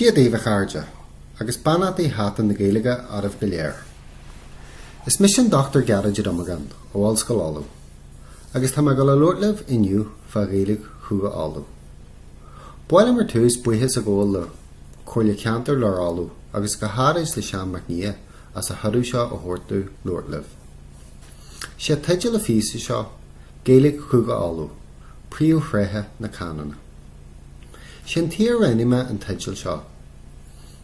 Dia daoibh a chairde, agus beannachtaí Sheachtain na Gaeilge oraibh go léir. Is mise an Dr Gearóid Ó Diomagáin ó Ollscoil Uladh, agus tá mé ag dul a labhairt libh inniu fá Ghaeilge Chúige Uladh. Ba mhaith liom ar tús buíochas a ghabháil le Comhairle Ceantair Lár Uladh agus go háirid le Seán Mac Niadh as an chuireadh seo a thabhairt domh labhairt libh. Sé teideal an phíosa seo, Gaeilge Chúige Uladh, Príomhthréithe na Canúna. Sé an tuige a roghnaigh mé an teideal seo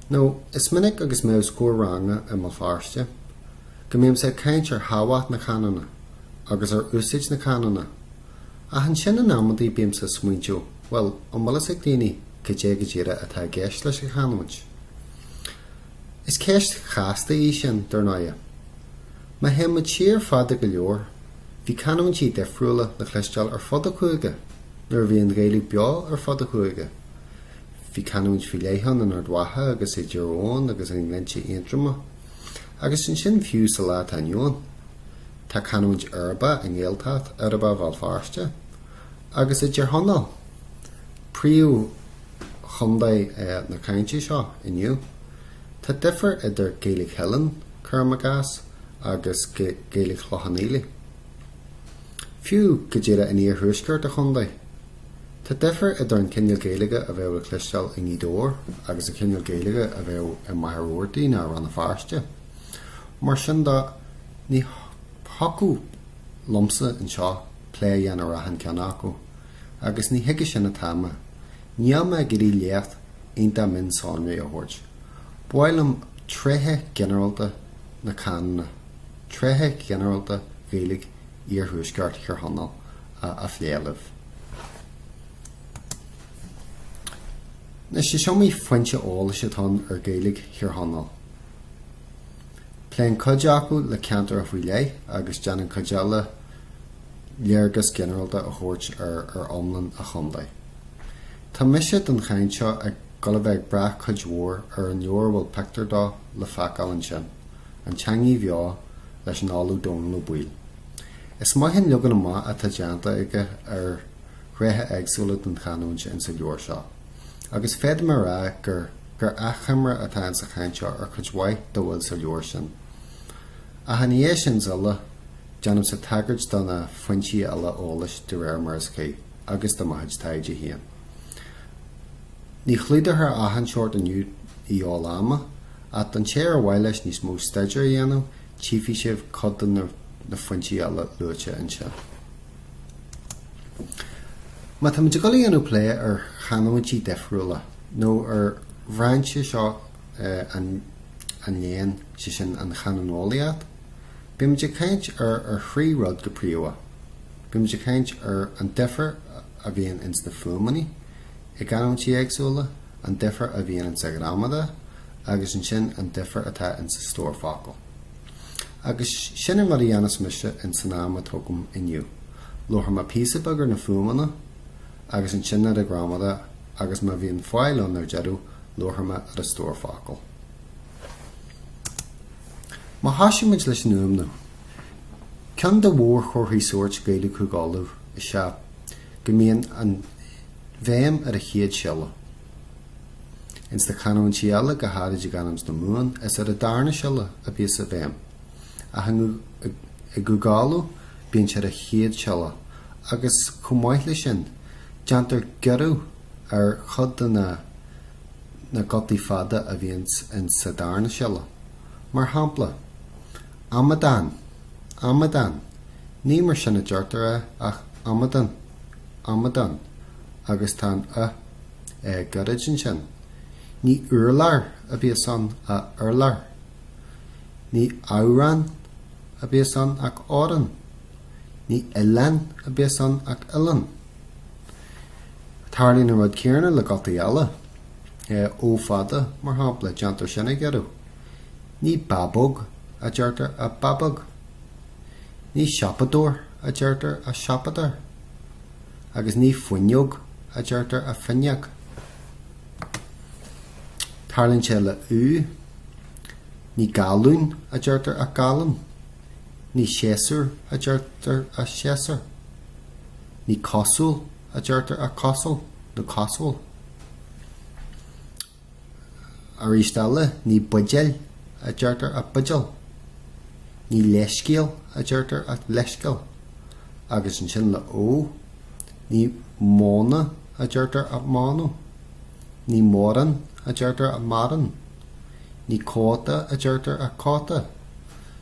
nó is minic agus mé os comhair ranga i mBéal Feirste go mbímse ag caint ar thábhacht na canúna agus ar úsáid na canúna ach ansin in amantaí bímse ag smaointiú bhuel an bhfuil fhios ag daoine cad é go díreach atá i gceist leis an chanúint? Is ceist chasta í sin, dar ndóighe. Má théann muid siar fada go leor, bhí canúintí difriúla le cloisteáil ar fud an chúige nuair a bhí an Ghaeilge beo ar fud an chúige. Bhí canúint faoi leith ann in Ard Mhacha agus i dTír Eoghain agus i nGlinnte Aontroma. Agus ansin fiú sa lá atá inniu ann, tá canúint uirbeach i nGaeltacht uirbeach Bhéal Feirste agus i dTír Chonaill, príomhchontae na cainte seo inniu. Tá difear idir Gaeilge Theilinn, cuirim i gcás, agus Gaeilge Chlochán Fhaola. Fiú go díreach in iarthuaisceart an chontae, tá difear idir an cineál Gaeilge a bheadh le cloisteáil i nGaoth Dobhair agus an cineál Gaeilge a bheadh i Machaire Rabhartaigh nó Rann na Feirste. Mar sin de, ní thiocfadh liomsa anseo plé a dhéanamh ar achan ceann acu, agus ní chuige sin atá mé. Níl mé ag iarraidh léacht iontach mionsonraithe a thabhairt. Ba mhaith liom tréithe ginearálta na canúna, tréithe ginearálta Ghaeilge iarthuaisceart Thír Chonaill a phlé libh. Anois, is iomaí foinse eolais atá ann ar Ghaeilge Thír Chonaill. Pléann cuid acu le ceantar faoi leith agus déanann cuid eile léargas ginearálta a thabhairt ar iomlán an chontae. Tá mise don chaint seo ag dul a bheith ag brath cuid mhór ar an leabhar a bhfuil pictiúr dó le feiceáil ansin, An Teangaidh Bheo leis an Ollamh Dónall Ó Baoill. Is maith an leagan amach atá déanta aige ar thréithe éagsúla den chanúint insa leabhar seo, agus féadaim a rá gur gur achoimre atá insa chaint seo ar chuid mhaith dá bhfuil sa leabhar sin. Ach ina dhiaidh sin is uile, déanfaimse tagairt do na foinsí eile eolais de réir mar is cuí. agus do mo chuid taighde féin. Ní chlúdófar achan seort inniu de dhíobháil ama, ach don té ar mhaith leis níos mó staidéir a dhéanamh, tchífidh sibh cuid de na foinsí eile luaite ansin. Má táimid ag dul a dhéanamh plé ar chanúintí difriúla, nó ar bhrainse seo an léinn, sé sin an chanúineolaíocht, beimid ag caint ar thrí rud go príomha. Bímid ag caint ar an difear a bhíonn ins na fuaimeanna i gcanúintí éagsúla, an difear a bhíonn ins an ghramadach agus ansin an difear atá ins an stór focal. Agus sin an rud a dhéanfas mise ins an am atá agam inniu. Labharfaidh mé píosa beag ar na fuaimeanna agus ansin ar an ghramadach agus má bhíonn fáil ann ar deireadh labharfaidh mé ar an stór focal. Má thosaímid leis an fhuaimniú. Ceann de mhórchomharthaí sóirt Ghaeilge Chúige Uladh is ea go mbíonn an bhéim ar an chéad siolla. Ins na canúintí eile, go háirid i gcanúint na Mumhan, is ar an darna siolla a bhíos an bhéim. Ach i gCúige Uladh bíonn sé ar an chéad siolla agus chomh maith leis sin, déantar giorrú ar chuid de na na gutaí fada a bhíonns ins sa darna siolla. Mar shampla. Amadán! Amadán! Ní mar sin a deirtear é ach amadán, amadán, agus tá an a gairid ansin. Ní urlár a bhíos ann ach urlár. Ní amhrán a bhíos ann ach órán. Ní oileán a bhíos ann ach oileán. Tarlaíonn an rud céanna le gutaí eile. Ó fada, mar shampla, déantar sin a ghiorrú. Ní bábóg a deirtear ach babóg. Ní siopadóir a deirtear ach siopadóir. Agus ní fuinneog a deirtear ach fuinneog. Tarlaíonn sé le ú. Ní galún a deirtear ach galún. Ní séasúr a deirtear ach séasúr. Ní cosúil a deirtear ach cosúil nó cosmhail. Arís eile, ní buidéal a deirtear ach buidéal. Ní leithscéal a deirtear ach leithscéal. Agus ansin le O, ní móna a deirtear ach móna. Ní mórán a deirtear ach mórán. Ní cóta a deirtear ach cóta.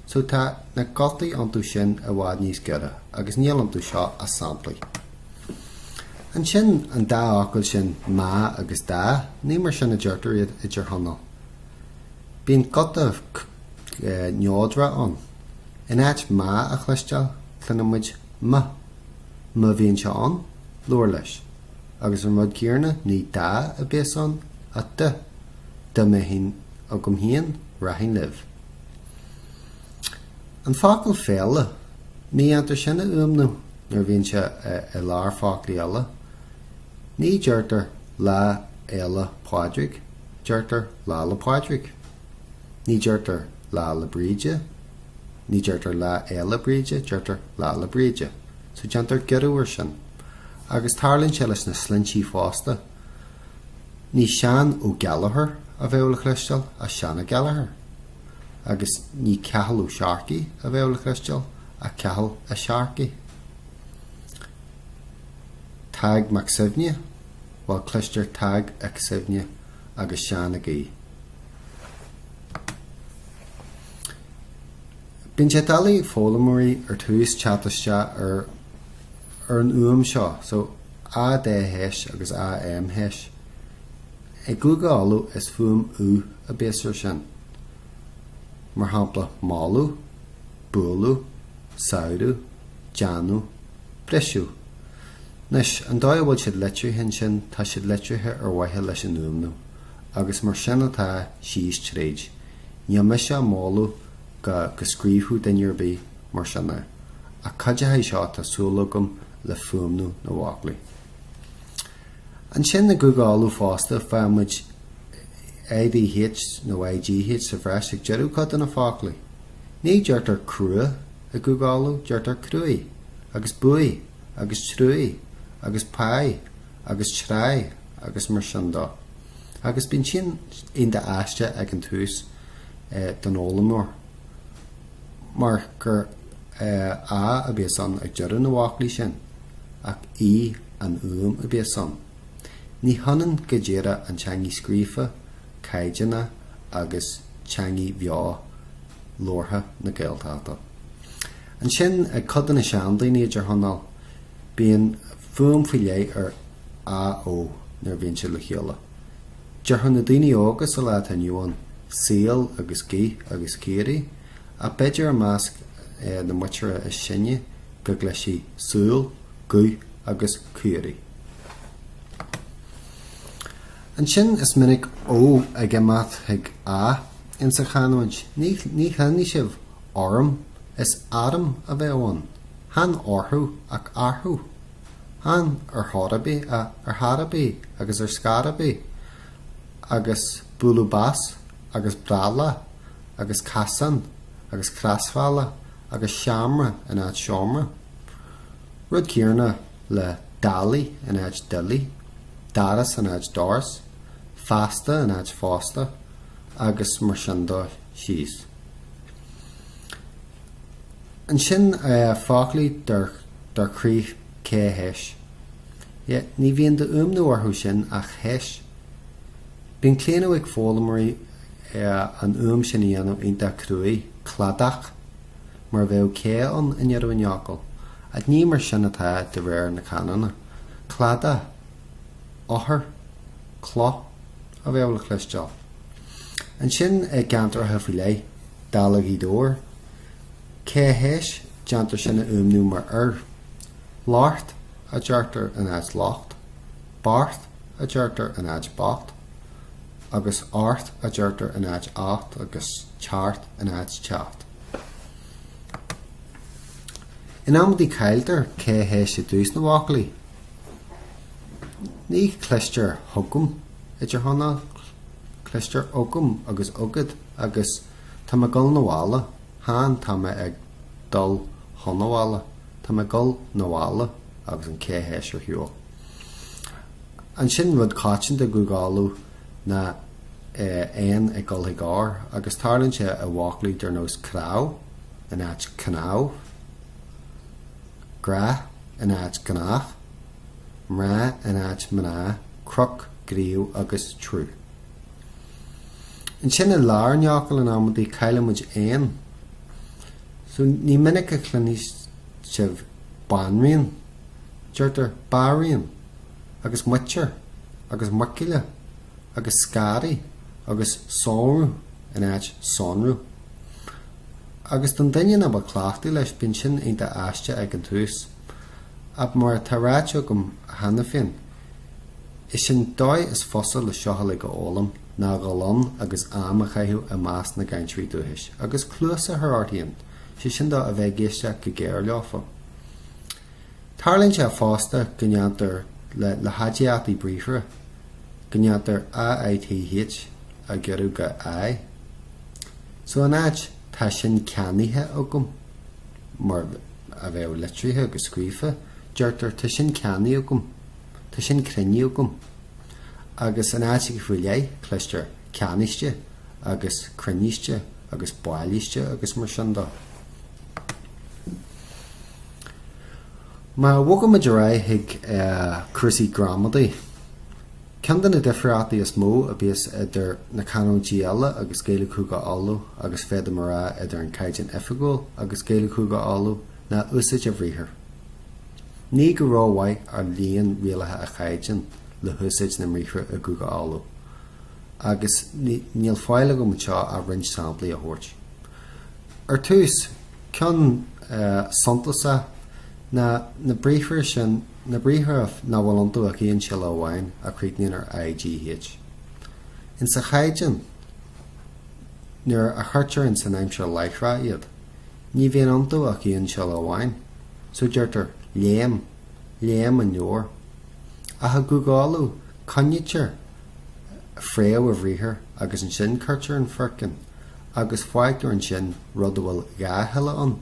So tá na gutaí iontu sin i bhfad níos giorra agus níl iontu seo ach samplaí. Ansin an dá fhocal sin má agus dá, ní mar sin a deirtear iad i dTír Chonaill. Bíonn guta neodrach ann. In áit má a chloisteáil, cluineann muid m. Má bhíonn sé ann, labhair leis. Agus an rud céanna, ní dá a bheas ann, ach d. Dá mbeinn agam féin, rachainn libh. An focal féile, ní dhéantar sin a fhuaimniú nuair a bhíonn sé i lár foclaí eile. Ní deirtear Lá Fhéile Pádraig, deirtear Lá 'le Pádraig. Ní deirtear Lá 'le Bríde, ní deirtear Lá Fhéile Bríde, deirtear Lá 'le Bríde. So déantar giorrú ar sin. Agus tarlaíonn sé leis na sloinntí fosta. Ní Seán Ó Gallchóir a bheadh le cloisteáil ach Seán Ó Gallchóir. Agus ní Cathal Ó Searcaigh a bheadh le cloisteáil ach Cathal Ó Searcaigh. Tadhg Mac Suibhne, bhuel cloistear Tadhg 'Ic Suibhne agus Seán Ag Aoidh. Bíonn sé doiligh ag foghlaimeoirí ar tús teacht isteach ar ar an fhuaim seo, so a d h agus a m h. I gCúige Uladh is fuaim u a bíos ar sin. Mar shampla moladh, bualadh, samhradh, déanamh, briseadh. Anois, an dóigh a bhfuil siad litrithe ansin, tá siad litrithe ar mhaithe leis an fhuaimniú, agus mar sin atá síos tríd. Níl mise á mholadh go go scríobhfadh duine ar bith mar sin é, ach cuideoidh seo tá súil agam le fuaimniú na bhfoclaí. Ansin i gCúige Uladh fosta faigheann muid IDH nó IGH sa bhreis ag deireadh cuid de na foclaí. Ní deirtear crua i gCúige Uladh, deirtear cruaidh, agus buaidh, agus truaigh, agus páigh, agus tráigh, agus mar sin dó. Agus bíonn sin iontach aisteach ag an tús don fhoghlaimeoir mar gur A a bíos ann ag deireadh na bhfoclaí sin ach í an fhuaim a bíos ann. Ní hionann go díreach an teangaidh scríofa, caighdeánach agus teangaidh bheo labhartha na Gaeltachta. Ansin ag cuid de na seandaoine i dTír Chonaill bíonn fuaim faoi leith ar A, O nuair a bhíonn siad le chéile. Déarfadh na daoine óga sa lá atá inniu ann saol agus gaoth agus caoirigh, ach b'fhéidir i measc na muintire is sine go gcloisfí súil, guth agus caoirigh. Ansin is minic O ag imeacht chuig A insa chanúint. Ní chluinfidh sibh orm, is arm a bheadh ann. Chan orthu ach arthu. Chan ar chor ar bith ach ar chor ar bith agus ar scor ar bith agus bualadh bos agus breithlá agus casán agus crosbhealach agus seamra in áit seomra. Rud céanna le dálaí in áit duillí, doras in áit doras, feasta in áit fosta agus mar sin dó síos. Ansin foclaí dar críoch KH. Yeah, ní bhíonn d'fhuaimniú orthu sin ach H. Bíonn claonadh ag foghlaimeoirí an fhuaim sin a dhéanamh iontach cruaidh, cladach, mar a bheadh K ann i ndeireadh an fhocail. Ach ní mar sin atá de réir na canúna. Cladach, othar, cloch a bheadh le cloisteáil. Ansin i gceantracha faoi leith, dála Ghaoth Dobhair, KH, déantar sin a fhuaimniú mar R. Locht a deirtear in áit locht, beart a deirtear in áit bocht, agus art a deirtear in áit acht agus ceart in áit teacht. In amantaí cailltear KH i dtús na bhfoclaí. Ní chloistear chugam i dTír Chonaill, cloistear ugam agus ugad agus Tá mé ag dul 'na bhaile, chan tá mé ag dul chun a bhaile, tá mé ag dul 'na bhaile agus an KH ar shiúl. Ansin rud coitianta i gCúige Uladh ná. N ag dul chuig R agus tarlaíonn sé i bhfoclaí ar nós cnámh in áit cnámh, grá in áit gnách, mná in áit mná, cnoc, gníomh agus triúr. Ansin i lár an fhocail in amantaí cailleann muid N. So ní minic a chluinfidh sibh banríon, deirtear baríon agus muitir agus muiceile agus scaraí agus sonrú in áit sonrú. Agus don duine nach bhfuil cleachtadh leis bíonn sin iontach aisteach ag an tús. Ach mar atá ráite agam cheana féin, is é an dóigh is fusa le seo uilig a fhoghlaim ná dhul ann agus am a chaitheamh i measc na gcainteoirí dúchais agus cluas a chur orthu féin, sé sin do a bheith ag éisteacht go géar leofa. Tarlaíonn sé fosta go ndéantar le le haidiachtaí briathra, go ndéantar a-i-t-h a ghiorrú go i. So in áit tá sin ceannaithe agam, mar a bheadh litrithe agus scríofa, deirtear tá sin ceannaithe agam, tá sin cruinnithe agam. Agus in áiteacha faoi leith, cloistear ceannaíste agus cruinníste agus bailíste agus mar sin de. Má bhogaimid ar aghaidh chuig cúrsaí gramadaí, ceann de na difríochtaí is mó a bhíos idir na canúintí eile agus Gaeilge Chúige Uladh agus féadaim a rá idir an Caighdeán Oifigiúil agus Gaeilge Chúige Uladh ná úsáid an bhriathair. Ní go rómhaith a luíonn rialacha an Chaighdeáin le húsáid na mbriathra i gCúige Uladh agus níl faill agam anseo ach roinnt samplaí a thabhairt. Ar tús, ceann suntasach ná na briathra sin, na briathra nach bhfuil iontu ach aon siolla amháin a chríochnaíonn ar IGH. Insa Chaighdeán, nuair a chuirtear ins an aimsir láithreach iad, ní bhíonn iontu ach aon siolla amháin, so deirtear léim, léim an leabhar. Ach i gCúige Uladh, coinnítear fréamh an bhriathair agus ansin cuirtear an foirceann. agus fágtar ansin rud a bhfuil dha shiolla ann,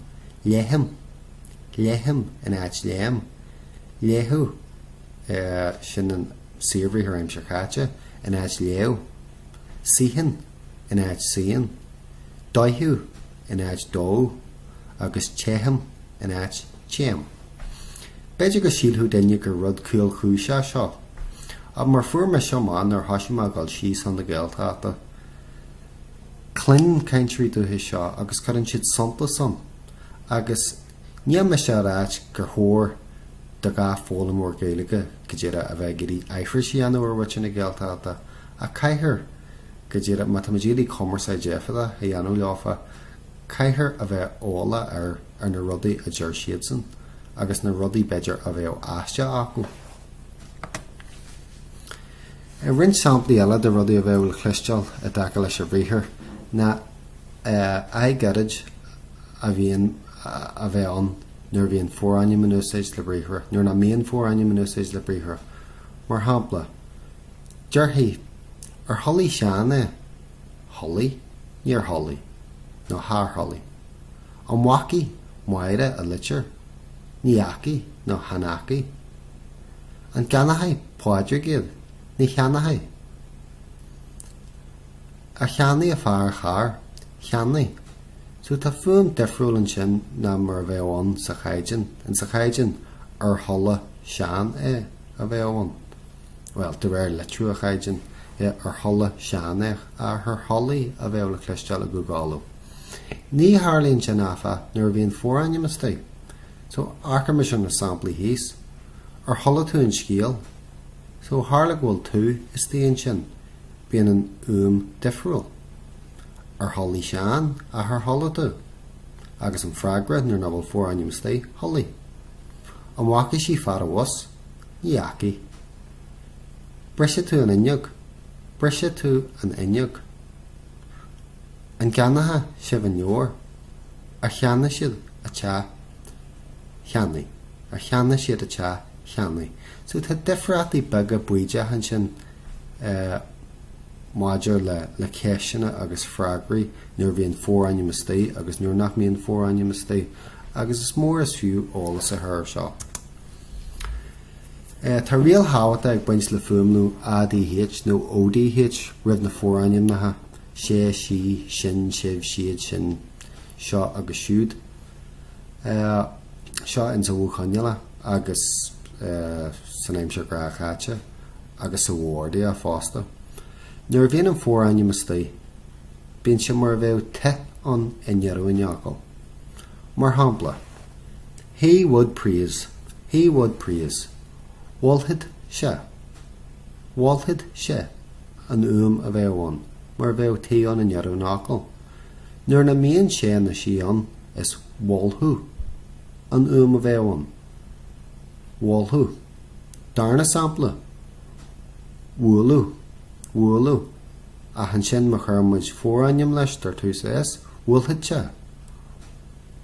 léighim, léighim in áit léim, léighidh, sin an saorbhriathar aimsir chaite, in áit léadh, suidheann in áit suíonn, dóicheadh in áit dódh, agus téighim in áit téim. B'fhéidir go sílfeadh duine gur rud caolchúiseach seo, ach mar fuair mise amach nuair thoisigh mé a dhul síos chun na Gaeltachta, Cluineann cainteoirí dúchais seo agus cuireann siad suntas ann agus níl mise a ráit gur chóir do gach foghlaimeoir Gaeilge go díreach a bheith ag iarraidh aithris a dhéanamh ar mhuintir na Gaeltachta ach caithfear go díreach, má táimid ag iarraidh cumarsáid éifeachtach a dhéanamh leofa, caithfear a bheith eolach ar ar na rudaí a deir siadsan agus na rudaí b'fhéidir a bheadh aisteach acu. Roinnt samplaí eile de rudaí a bheadh le cloisteáil i dtaca leis an bhriathar ná I gairid a bhíonn a bheith ann nuair a bhíonn forainm in úsáid le briathra, nuair nach mbíonn forainm in úsáid le briathra. Mar shampla, déarfaí, Ar chodlaigh Seán é? Chodlaigh? Níor chodlaigh. Nó char chodlaigh. An bhfacaidh Máire a litir? Ní fhacaidh nó chan fhacaidh. An gceannóchaidh Pádraig iad? Ní cheannóchaidh. Ar cheannaigh a fear an charr? Cheannaigh. So tá fuaim difriúil ansin ná mar a bheadh ann sa Chaighdeán. In sa Chaighdeán, ar chodlaigh Seán é a bheadh ann. Bhuel, de réir litriú an Chaighdeáin, ar chodlaigh Seán é, ach ar chodlaigh a bheadh le cloisteáil i gCúige Uladh. Ní tharlaíonn sin, áfach, nuair a bhíonn forainm istigh. So, amharcaimis ar na samplaí thíos. Ar chuala tú an scéal? So, tharla go bhfuil tú istigh ansin, bíonn an fhuaim difriúil. Ar chodlaigh Seán ach ar chuala tú? Agus an freagra nuair nach bhfuil forainm istigh, Chodlaigh. An bhfaca sí fear an bhus? Ní fhacaidh. Brisfidh tú an fhuinneog. Brisfidh tú an fhuinneog. An gceannóchaidh sibh an leabhar? Ar cheannaigh siad a teach? Cheannaigh. Ar cheannaigh siad a teach? Cheannaigh. So tá difríochtaí beaga baoideacha ansin maidir le le ceisteanna agus freagraí nuair a bhíonn forainm istigh agus nuair nach mbíonn forainm istigh agus is mór is fiú eolas a chur ar seo. Tá riail thábhachtach ag baint le fuaimniú ADH nó ODH roimh na forainmneacha sé, sí, sinn, sibh, siad, sin, seo agus siúd. Seo insa mhodh coinníollach agus san aimsir ghnáthchaite agus sa mhodh ordaitheach fosta. Nuair a bhíonn an forainm istigh, bíonn sé mar a bheadh T ann i ndeireadh an fhocail. Mar shampla, He would praise, he would praise, mholfadh sé, mholfadh sé an fhuaim a bheadh ann, mar a bheadh T ann i ndeireadh an fhocail. Nuair nach mbíonn sé ná sí ann, is mholfadh an fhuaim a bheadh ann. Mholfadh. Darna sampla, bhuailfeadh, bhuailfeadh, ach ansin má chuireann muid forainm leis dar tús S, bhuailfeadh sé,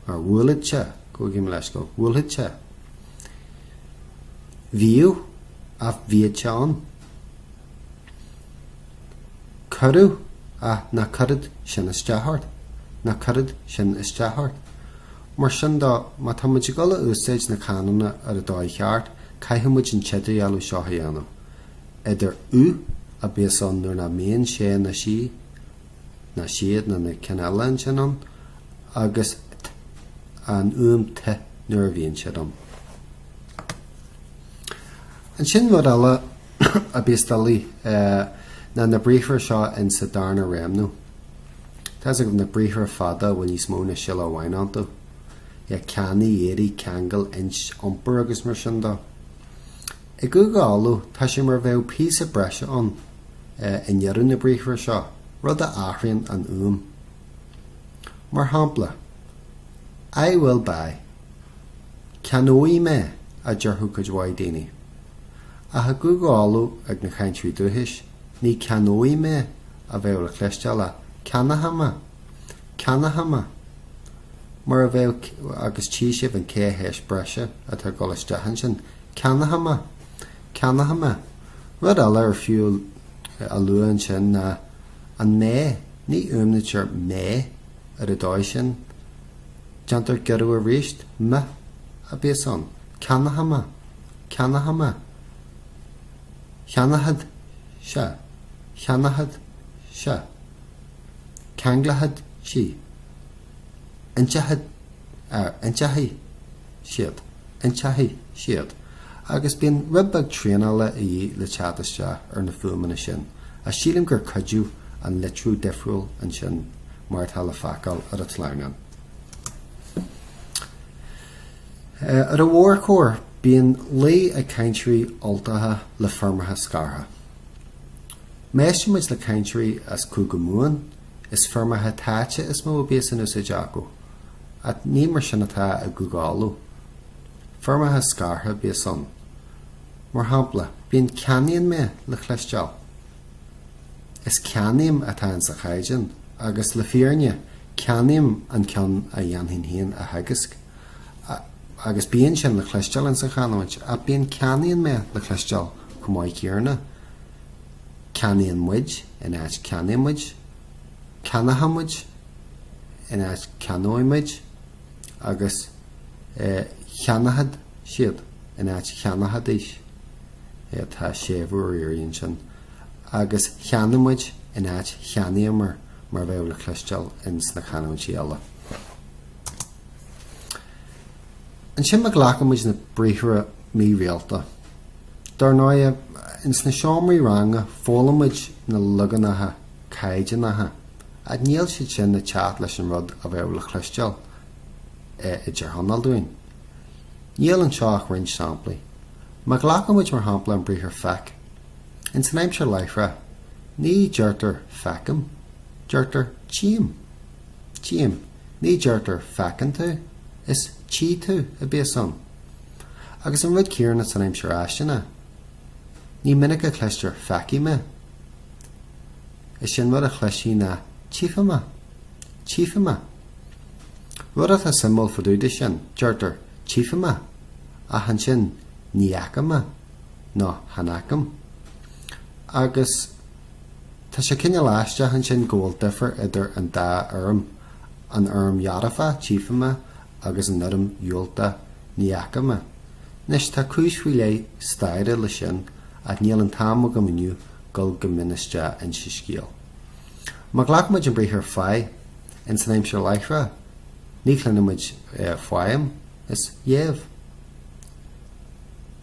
or bhuailfeadh sé, gabh mo leithscéal, bhuailfeadh sé. Bhíodh, ach bhíodh sé ann. Cuireadh, ach ná cuiread sin isteach ort, ná cuiread sin isteach ort. Mar sin de, má tá muid ag dul a úsáid na canúna ar an dóigh cheart, caithfidh muid an t-idirdhealú seo a dhéanamh idir u a bíos ann nuair nach mbíonn sé ná sí, ná siad ná na cinn eile ansin ann, agus t, an fhuaim t nuair a bhíonn siad ann. Ansin rud eile a bíos doiligh ná na briathra seo insa darna réimniú. Tá fhios agaibh na briathra fada a bhfuil níos mó ná siolla amháin iontu. Yeah, ceannaigh, éirigh, ceangail, ins, iompar agus mar sin de. I gCúige Uladh tá sé mar a bheadh píosa breise ann i ndeireadh na briathra seo, rud a athraíonn an fhuaim. Mar shampla, I will buy. Ceannóidh mé, a déarfadh cuid mhaith daoine. Ach i gCúige Uladh ag na cainteoirí dúchais, ní ceannóidh mé a bheadh le cloisteáil ach ceannóchaidh mé. Ceannóchaidh mé. Mar a bheadh, agus tchí sibh an KH breise atá ag dul isteach ansin, ceannóchaidh mé. Ceannóchaidh mé. Rud eile ar fiú a lua ansin ná an mé, ní fhuaimnítear mé ar an dóigh sin, déantar giorrú arís, m a bíos ann. Ceannóchaidh mé. Ceannóchaidh mé. Cheannóchadh sé. Cheannóchadh sé. Ceanglóchadh sí. Inseochadh, inseochaidh siad. Inseochaidh siad. Agus bíonn rud beag traenála a dhíth le teacht isteach ar na fuaimeanna sin, ach sílim gur cuidiú an litriú difriúil ansin mar atá le feiceáil ar an tsleamhnán. Ar an mhórchóir, bíonn luí ag cainteoirí Ultacha le foirmeacha scartha. Má éisteann muid le cainteoirí as Cúige Mumhan, is foirmeacha táite is mó a bíos in úsáid acu, ach ní mar sin atá i gCúige Uladh. Foirmeacha scartha a bíos ann. Mar shampla, bíonn ceannaíonn mé le cloisteáil. Is ceannaím atá insa chaighdeán, agus le fírinne, ceannaím an ceann a dhéanfainn féin a theagasc, agus bíonn sin le cloisteáil insa chanúint, ach bíonn ceannaíonn mé le cloisteáil chomh maith céanna. Ceannaíonn muid in áit ceannaíonn muid, ceannóidh muid in áit ceannóidh muid, agus cheannóchadh siad in áit cheannóchaidís. Tá séimhiú ar iarraidh ansin. Agus cheannaigh muid in áit cheannaíomar mar a bheadh le cloisteáil ins na canúintí eile. Ansin má ghlacann muid na briathra mírialta. Dar ndóighe, ins na seomraí ranga foghlaim muid na leaganacha caighdeánacha, ach níl siad sin ag teacht leis an rud a bheadh le cloisteáil i dTír Chonaill dúinn. Níl anseo ach roinnt samplaí. Má ghlacann muid mar shampla an briathar feic. Ins an aimsir láithreach, ní deirtear feicim, deirtear tchím. Tchím. Ní deirtear feiceann tú, is tchí tú a bíos ann. Agus an rud céanna san aimsir fháistineach. Ní minic a chloistear feicfidh mé. Is é an rud a chloisfí ná tchífidh mé. Tchífidh mé. Rud atá suimiúil fá dtaobh de sin, deirtear tchífidh mé, ach ansin ní fhaca mé nó chan fhacaim. Agus tá sé cineál aisteach ansin go bhfuil difear idir an dá fhoirm, an fhoirm dhearfach, tchífidh mé, agus an fhoirm dhiúltach, ní fhaca mé. Anois, tá cúis faoi leith staire le sin ach níl an t-am agam inniu dul go mion isteach insa scéal. Má ghlacann muid an briathar faigh ins an aimsir láithreach, ní chluineann muid faighim, is gheibh.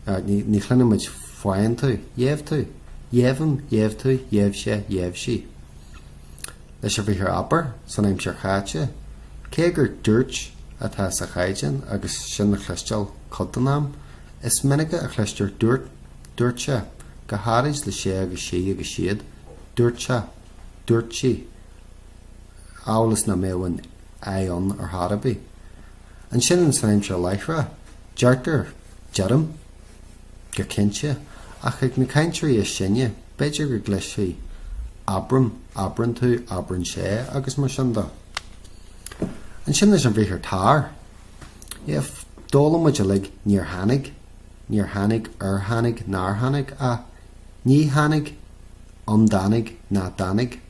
Ní chluineann muid faigheann tú, gheibh tú, gheibhim, gheibh tú, gheibh sé, gheibh sí. Leis an bhriathar abair san aimsir chaite, cé gur dúirt atá sa chaighdeán agus sin le cloisteáil cuid den am, is minice a chloistear dúirt, dúirt sé, go háirid le sé agus sí agus siad, dúirt sé, dúirt sí, amhail is nach mbeadh an I ann ar chor ar bith. Ansin san aimsir láithreach, deirtear deirim. go cinnte, ach ag na cainteoirí is sine, b'fhéidir go gcloisfí abraim, abrann tú, abrann sé agus mar sin de. Ansin leis an bhriathar tar. Yeah, d'fhoghlaim muid uilig níor tháinig, níor tháinig, ar tháinig, nár tháinig, ach ní tháinig, an dtáinig, nach dtáinig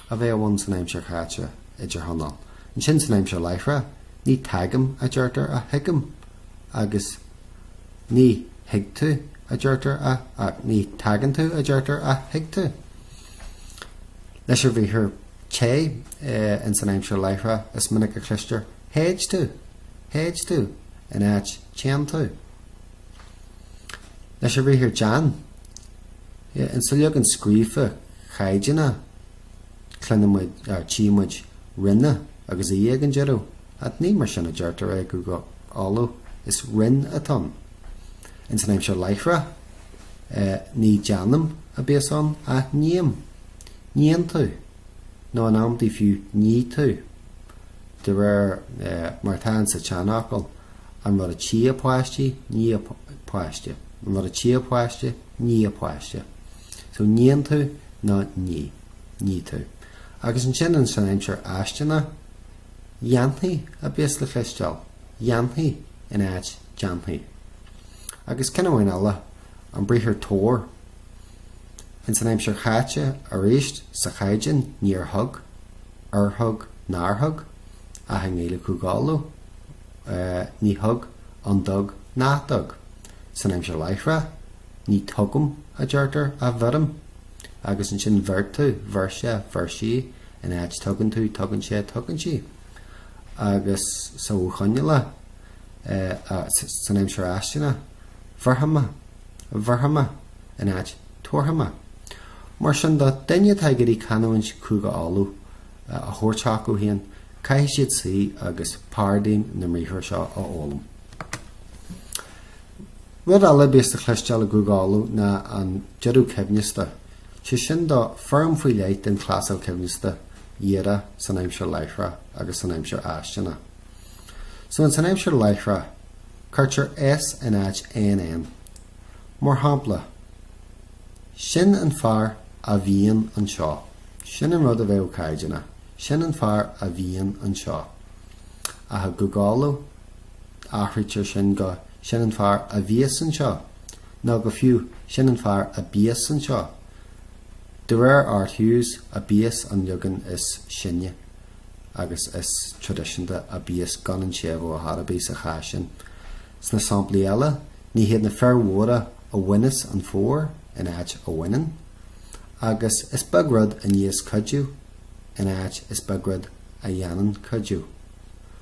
a bheadh ann san aimsir chaite, idirthionól. Ansin san aimsir láithreach, ní tagaim a deirtear ach thigim agus Ní thig tú, a deirtear, ach ní tagann tú, a deirtear, ach thig tú. Leis an bhriathar téigh ins an aimsir láithreach is minic a chloistear théid tú, théid tú in áit téann tú. Leis an bhriathar déan, insa leagan scríofa caighdeánach cluineann muid, tchí muid rinne agus í ag an deireadh. Ach ní mar sin a deirtear é i gCúige Uladh, is rinn atá ann. Ins an aimsir láithreach, ní déanaim a bíos ann, ach ním. Níonn tú. Nó in amantaí fiú ní tú. De réir mar atá insa tseanfhocal, an rud a tchí a páistí, ní a páiste. An rud a tchí a páiste, ní a páiste. So níonn tú nó ní. Ní tú. Agus ansin ins an aimsir fháistineach, Dhéanfaidh a bíos le cloisteáil, dhéanfaidh in áit déanfaidh. Agus ceann amháin eile, an briathar tabhair. Ins an aimsir chaite, arís, sa chaighdeán, níor thug, ar thug, nár thug, ach i nGaeilge Chúige Uladh, ní thug, an dtug, nach dtug. San aimsir láithreach, ní tugaim a deirtear, ach bheirim. Agus ansin bheir tú, bheir sé, bheir sí, in áit tugann tú, tugann sé, tugann sí. Agus sa mhodh choinníollach, san aimsir fháistineach, bheirfidh mé, bheirfidh mé, in áit tabharfaidh mé. Mar sin de, duine atá ag iarraidh canúint Chúige Uladh a thabhairt chucu féin, caithfidh siad suí agus paraidím na mbriathra seo a fhoghlaim. Rud eile a bíos le cloisteáil i gCúige Uladh ná an deireadh coibhneasta. Sé sin do foirm faoi leith den chlásal coibhneasta dhíreach san aimsir láithreach agus san aimsir fháistineach. So ins an aimsir láithreach, cuirtear S in áit NN. Mar shampla, Sin an fear a bhíonn anseo. Sin an rud a bheadh caighdeánach. Sin an fear a bhíonn anseo. Ach i gCúige Uladh, athraítear sin go Sin an fear a bhíos anseo. nó go fiú sin an fear a bíos anseo. De réir Art Hughes, a bíos an leagan is sine agus is traidisiúnta, a bíos gan an séimhiú ar chor ar bith sa chás sin. Sna samplaí eile, ní hiad na fir mhóra a bhaineas an fómhar in áit a bhaineann, agus is beag rud a níos cuidiú in áit is beag rud a dhéanann cuidiú.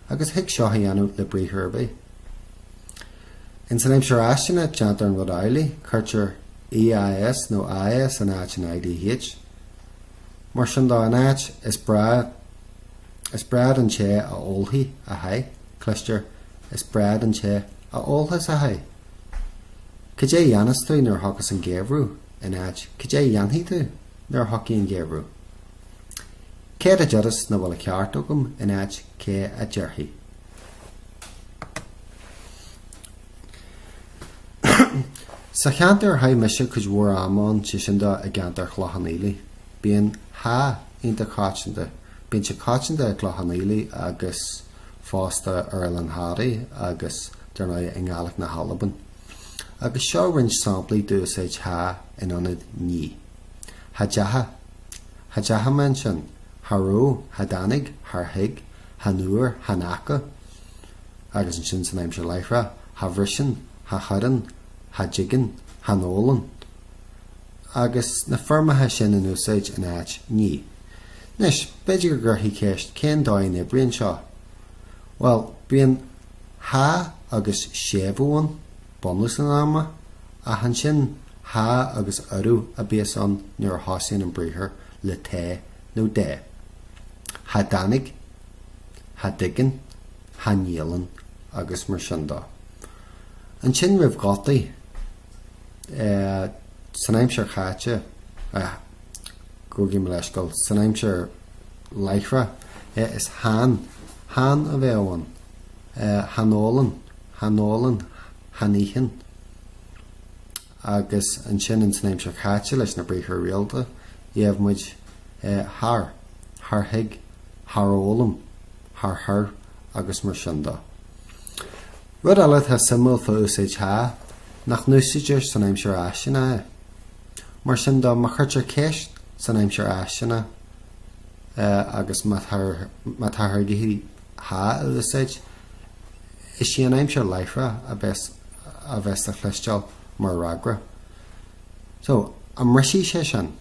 Agus thig seo a dhéanamh le briathar ar bith. Ins an aimsir fháistineach, déantar an rud amhlaidh, cuirtear EAS nó AS in áit an IDH. Mar sin de, in áit is breá is breá don té a ólfaidh a sháith, cloistear is breá don té a ólfas a sháith. Cad é dhéanfas tú nuair a thiocfas an geimhreadh? in áit Cad é dhéanfaidh tú nuair a thiocfaidh an geimhreadh? Céard a déarfas nach bhfuil an ceart agam in áit Cé a déarfaidh? Sa cheantar ar chaith mise cuid mhór ama ann, sé sin de i gceantar Chlochán Fhaoilí, bíonn 'thá' iontach coitianta. Bíonn sé coitianta i gClochán Fhaoilí agus fosta ar Oileán Thoraí agus, dar ndóigh, i nGàidhlig na hAlban. Agus seo roinnt samplaí d'úsáid 'thá' in ionad 'ní'. Cha dteacha. Cha dteacha mé ansin. Cha raibh, cha dtáinig, char thuig, chan fhuair, chan fhaca. Agus ansin san aimsir láithreach, cha bhriseann, Cha chuireann, cha dtigeann, cha n-ólann. Agus na foirmeacha sin in úsáid in áit ní. Anois, b'fhéidir go gcuirfí ceist cén dóigh a n-oibríonn seo? Bhuel, bíonn cha agus séimhiú ann, bunús an fhoirme, ach ansin thá agus urú a bíos ann nuair a thosaíonn an briathar le T nó D. Cha dtáinig, cha dtigeann, cha ndíolann agus mar sin dó. Ansin roimh ghutaí, san aimsir chaite, gabhaigí mo leithscéal, san aimsir láithreach, is chan, chan a bheadh ann, cha n-ólann, cha n-ólann, cha n-itheann. Agus ansin in san aimsir chaite leis na briathra rialta, gheobhaidh muid char, char thuig, char fhoghlaim, char chuir agus mar sin dó. Rud eile atá suimiúil fá úsáid cha, nach n-úsáidtear san aimsir fháistineach é. Mar sin dó, má chuirtear ceist san aimsir fháistineach agus má táthar ag iarraidh cha a úsáid, is í an aimsir láithreach a bheas a bheas le cloisteáil mar fhreagra. So, an mbrisfidh sé sin?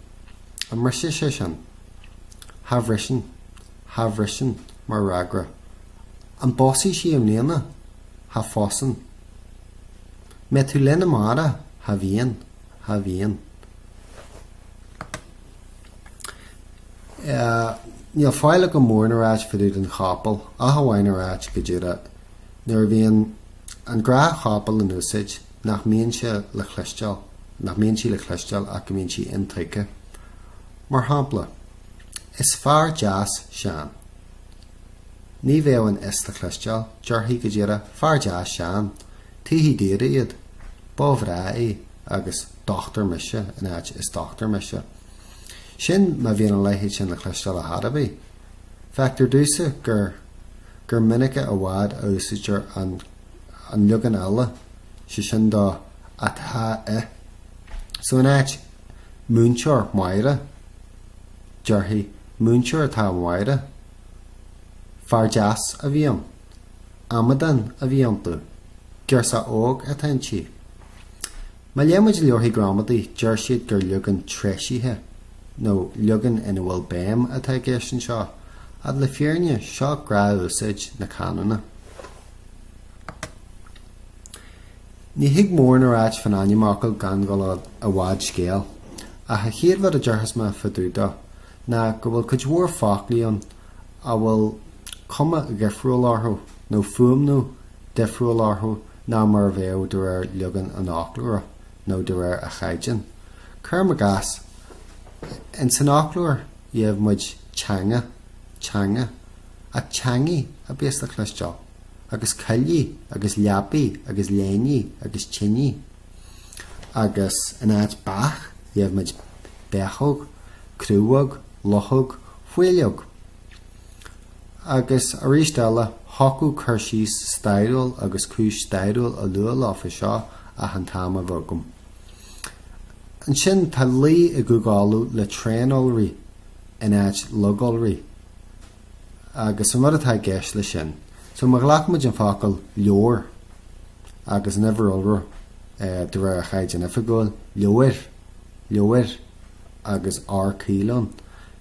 An mbrisfidh sé sin? Cha bhriseann. Cha bhriseann mar fhreagra. An bpósfaidh sí i mbliana? Cha phósann. Mbeidh tú linn amárach? Cha bhíonn. Cha bhíonn. Níl faill agam mórán a ráit fá dtaobh den chopail, ach amháin a ráit go díreach, nuair a bhíonn an ghnáthchopail in úsáid, nach mbíonn sé le cloisteáil, nach mbíonn sí le cloisteáil ach go mbíonn sí intuigthe. Mar shampla, Is fear deas Seán. Ní bheadh an is le cloisteáil, déarfaí go díreach, Fear deas Seán. Tuigfidh daoire iad. Ba bhreá í agus dochtúir mise in áit is dochtúir mise. Sin má bhíonn a leithéid sin le cloisteáil ar chor ar bith. Feictear domhsa gur gur minice i bhfad a úsáidtear an an leagan eile, sé sin do atá i. So in áit múinteoir Máire, déarfaí múinteoir atá i Máire. Fear deas a bhí ann. Amadán a bhí iontu. Girseach óg atá inti. Má léann muid leabharthaí gramadaí, deir siad gur leagan treisithe, nó leagan ina bhfuil béim atá i gceist anseo, ach le fírinne, seo gnáth-úsáid na canúna. Ní thig mórán a ráit fán ainmfhocal gan dhul i bhfad scéil, ach an chéad rud a déarfas mé fá dtaobh dó ná go bhfuil cuid mhór foclaí ann a bhfuil cuma dhifriúil orthu nó fuaimniú difriúil orthu ná mar a bheadh de réir leagan an fhoclóra nó de réir an chaighdeáin. Cuirim i gcás, ins an fhoclóir gheibh muid teanga, teanga, ach teangaidh a bíos le cloisteáil, agus coillidh agus leapaidh agus léinidh agus tinidh. Agus in áit beach gheibh muid beachóg, crúbhóg, luchóg, faoileog. Agus arís eile, thiocfadh cur síos stairiúil agus cúis stairiúil a lua leofa seo ach an t-am a bheith agam. Ansin tá luí i gCúige Uladh le tréaniolraí in áit lagiolraí agus an rud atá i gceist leis sin, so má ghlac muid an focal leabhar agus an uimhir iolra de réir an Chaighdeáin Oifigiúil, leabhair, leabhair agus R caol ann.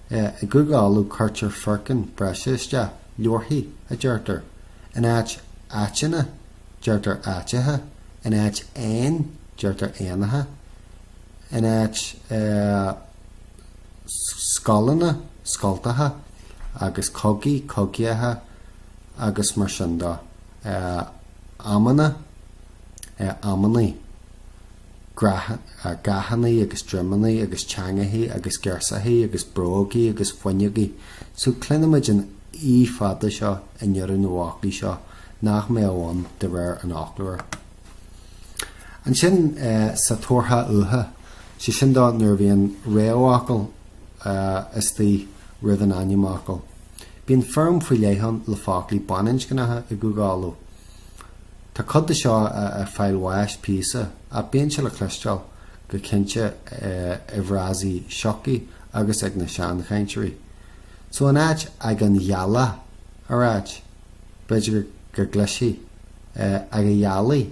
I gCúige Uladh cuirtear foirceann breise isteach, leabharthaí a deirtear. In áit áiteanna deirtear áiteacha, in áit éin deirtear éanacha, in áit scoileanna scoltacha agus cogaí cogaíocha agus mar sin de. Amanna, amannaí. gathannaí agus droimeannaí agus teangachaí agus girseachaí agus brógaí agus fuinneogaí. So cluinimid an í fada seo i ndeireadh na bhfoclaí seo nach mbeadh ann de réir an fhoclóra. Ansin sa tabharthach uatha, sé sin dó nuair a bhíonn réamhfhocal istigh roimh an ainmfhocal. Bíonn foirm faoi leith ann le foclaí baininscneacha i gCúige Uladh. Tá cuid de seo ag fáil bháis píosa, ach bíonn sé le cloisteáil go cinnte i bhfrásaí siocaí agus ag na seanchainteoirí. So in áit ag an ghealach a ráit, b'fhéidir go gcloisfí ag a ghealaigh.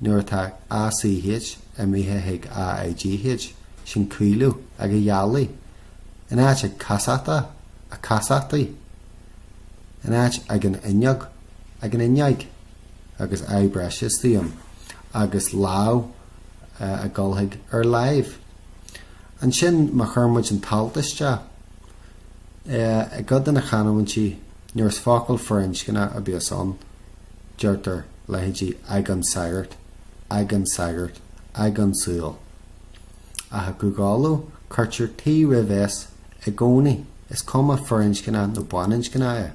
Nuair atá ACH imithe chuig AIGH, sin caolú, ag a ghealaigh, in áit ag casachtach, a casachtaí, in áit ag an fhuinneog, ag an fhuinneoig, agus I breise istigh ann, agus lámh ag dul chuig ar láimh. Ansin má chuireann muid an t-alt isteach, i gcuid de na canúintí, nuair is focal firinscneach a bheas ann, deirtear leithéidí ag an sagart, ag an sagart, ag an tsúil. Ach i gCúige Uladh, cuirtear T roimh S i gcónaí, is cuma firinscneach nó baininscneach é.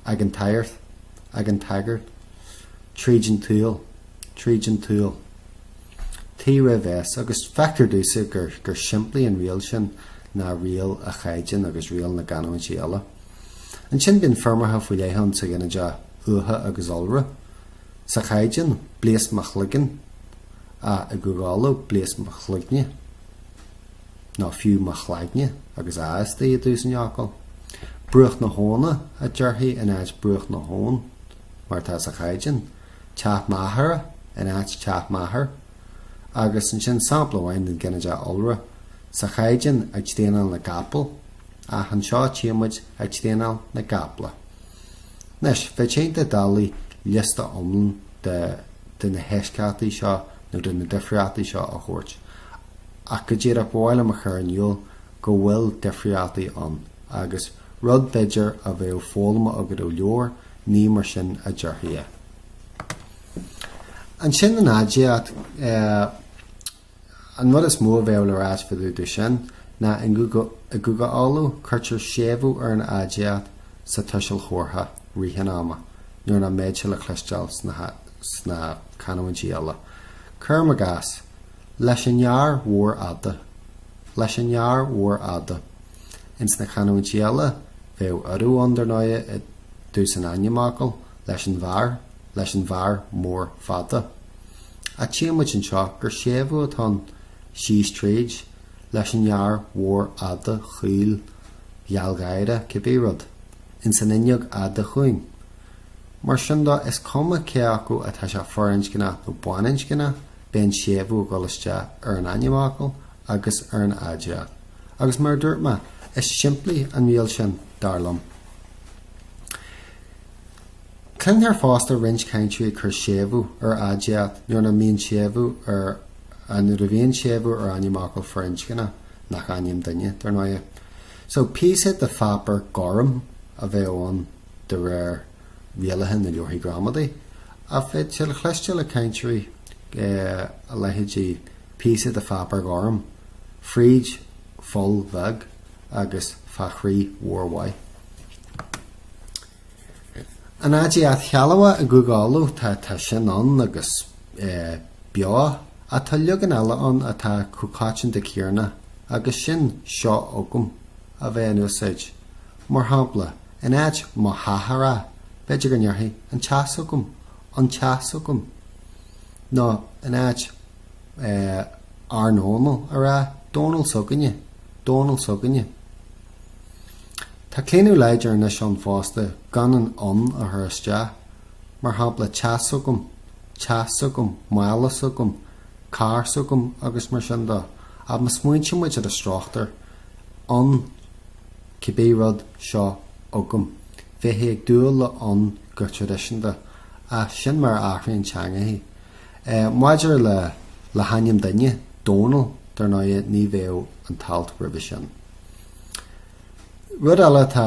Ag an tsaghart, ag an tsagart, tríd an tsaol, tríd an tsaol. T roimh S, agus feictear domhsa gur gur simplí an riail sin ná riail an chaighdeáin agus riail na gcanúintí eile. Ansin bíonn foirmeacha faoi leith ann sa ghinideach uatha agus iolra. Sa chaighdeán, blaosc mo chloigeann, ach i gCúige Uladh, blaosc mo chloigne, nó fiú mo chlaigne agus a istigh i dtús an fhocail. Bruach na habhna a déarfaí in áit bruach na habhann, mar atá sa chaighdeán. Teach m'athara in áit teach m'athar. Agus ansin sampla amháin den ghinideach iolra. Sa chaighdeán, ag traenáil na gcapall. Ach anseo tchíonn muid ag traenáil na gcapla. Anois, bheadh sé iontach doiligh liosta iomlán de de na heisceachtaí seo nó de na difríochtaí seo a thabhairt. Ach go díreach ba mhaith liom a chur in iúl go bhfuil difríochtaí ann agus rud b'fhéidir a bheadh foghlamtha agat ó leabhar, ní mar sin a déarfaí é. Ansin an aidiacht, eh, An rud is mó a bheadh le ráit fá dtaobh de sin ná i gCúige Uladh cuirtear séimhiú ar an aidiacht sa tuiseal chomhartha rith an ama nuair nach mbeadh sé le cloisteáil sna canúintí eile. Cuirim i gcás, leis an fhear mhór fhada, leis an fhear mhór fhada. Ins na canúintí eile bheadh urú ann dar ndóighe i dtús an ainmfhocail, leis an bhfear, leis an bhfear mór fada. Ach tchíonn muid anseo gur séimhiú atá ann síos tríd, leis an fhear mhór fhada chaol ghealgháireach, cibé rud, ins an fhuinneog fhada chúinn. Mar sin dó, is cuma cé acu atá sé firinscneach nó baininscneach, beidh an séimhiú ag dul isteach ar an ainmfhocal agus ar an aidiacht. Agus mar a dúirt mé, is simplí an riail sin, dar liom. Cluintear fosta roinnt cainteoirí ag cur séimhiú ar aidiacht nuair nach mbíonn séimhiú ar nuair a bhíonn séimhiú ar ainmfhocal firinscneach, nach ainm duine, dar ndóighe. So, píosa de pháipéar gorm a bheadh ann de réir rialacha na leabharthaí gramadaí, ach bheadh sé le cloisteáil ag cainteoirí a leithéidí píosa de pháipéar ghorm, fríd pholl bheag agus fá chroí mhór mhaith. An aidiacht shealbhach i gCúige Uladh, tá, tá sin ann agus beo, ach tá leagan eile ann atá chomh coitianta céanna agus sin seo agam a bheith in úsáid. Mar shampla, in áit mo theach a rá, b'fhéidir go ndéarfaí an teach s'agam, an teach s'agam. Nó in áit ár nDónall a rá, Dónall s'againne, Dónall s'againne. Tá claonadh láidir anois ann fosta gan an an a chur isteach, mar shampla teach s'agam, teach s'agam, mála s'agam, carr s'agam agus mar sin de. Ach má smaointíonn muid ar an struchtúr, an, cibé rud, seo agam, bheifí ag dúil le an go traidisiúnta, ach sin mar a athraíonn teangachaí. Maidir le le hainm duine, Dónall, dar ndóighe, ní bheadh an t-alt roimhe sin. Rud eile atá